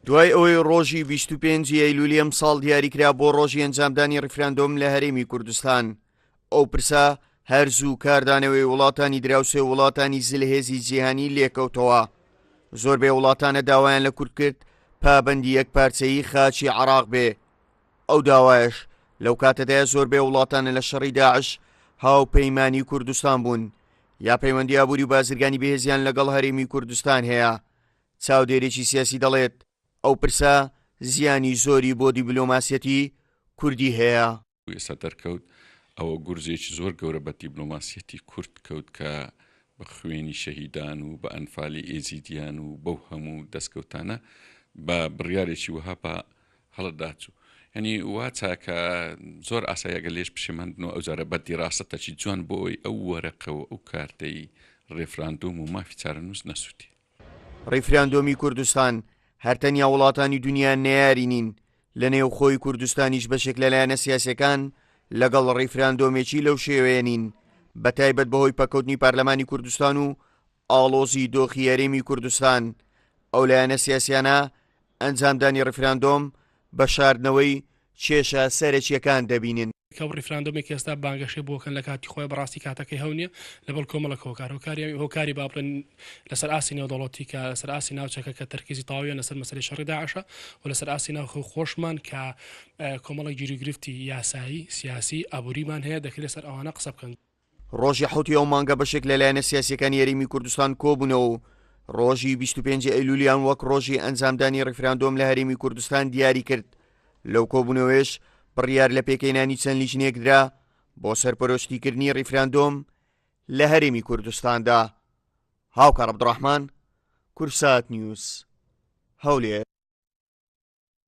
دوای ئەوەی ڕۆژی 25 ی ئەیلولی ئەمساڵ دیاریکرا بۆ ڕۆژی ئەنجامدانی ڕیفراندۆم لە هەرێمی کوردستان، ئەو پرسە هەر زوو کاردانەوەی وڵاتانی دراوسێ و وڵاتانی زلهێزی جیهانی لێکەوتەوە. زۆربەی وڵاتانە داوایان لە کورد کرد پابەندی یەکپارچەیی خاکی عێراق بێ. ئەو داوایەش لەو کاتەدایە زۆربەی وڵاتانە لە شەڕی داعش هاوپەیمانی کوردستان بوون یا پەیوەندی ئابووری و بازرگانی بەهێزیان لەگەڵ هەرێمی کوردستان هەیە. چاودێرێکی سیاسی دەڵێت، ئەو پرسە زیانی زۆری بۆ دیبلۆماسیەتی کوردی هەیە. ئێستا دەرکەوت ئەوە گورزێکی زۆر گەورە بە دیبلۆماسیەتی کورد کەوت کە بە خوێنی شەهیدان و بە ئەنفالی ئێزیدیان و بەو هەموو دەستکەوتانە بە بڕیارێکی وەها بە هەڵەداچوو یعنی وا چاکە زۆر ئاساییە گەر لێش پشیمان بنەوە ئەو جارە بە دیراسەتەکی جوان بۆ ئەوەی ئەو وەرەقە و ئەو کارتەی ڕێفراندۆم و مافی چارەنووس نەسووتێ. ڕیفراندۆمی کوردستان هەر تەنیا وڵاتانی دونیا نەیاری نین، لە نێوخۆی کوردستانیش بەشێک لە لایەنە سیاسیەکان لەگەڵ ڕیفراندۆمێکی لەو شێوەیە نین، بەتایبەت بەهۆی پەککەوتنی پارلەمانی کوردستان و ئاڵۆزی دۆخی هەرێمی کوردستان، ئەو لایەنە سیاسیانە ئەنجامدانی ڕیفراندۆم بە شاردنەوەی کێشە سەرەکیەکان دەبینن. کە ئەو ڕیفراندۆمێک ئێستا بانگەشەی بۆ کەن لە کاتی خۆی بەڕاستی کاتەکەی هەو نییە لەبەر کۆمەڵێک هۆکار هۆکاری هۆکاری با بڵێن لەسەر ئاستی نێودەوڵەتی کە لەسەر ئاستی ناوچەکە کە تەرکیزی تەواویان لەسەر مەسەلەی شەڕی داعشە و لەسەر ئاستی ناوخۆی خۆشمان کە کۆمەڵێک گیروگرفتی یاسایی سیاسی ئابووریمان هەیە دەکرێت لەسەر ئەوانە قسە بکەن. ڕۆژی حەوتی ئەو مانگە بەشێک لە لایەنە سیاسیەکانی هەرێمی کوردستان کۆبوونەوە و ڕۆژی 25 ئەیلولیان وەک ڕۆژی ئەنجامدانی ڕیفراندۆم لە هەرێمی کوردستان دیاری کرد لەو کۆبوونەوەیش بڕیار لە پێکهێنانی چەند لیژنەیەک درا بۆ سەرپەرشتیکردنی ڕیفراندۆم لە هەرێمی کوردستاندا. هاوکار عەبدوڕەحمان، کوردسات نیوز، هەولێر.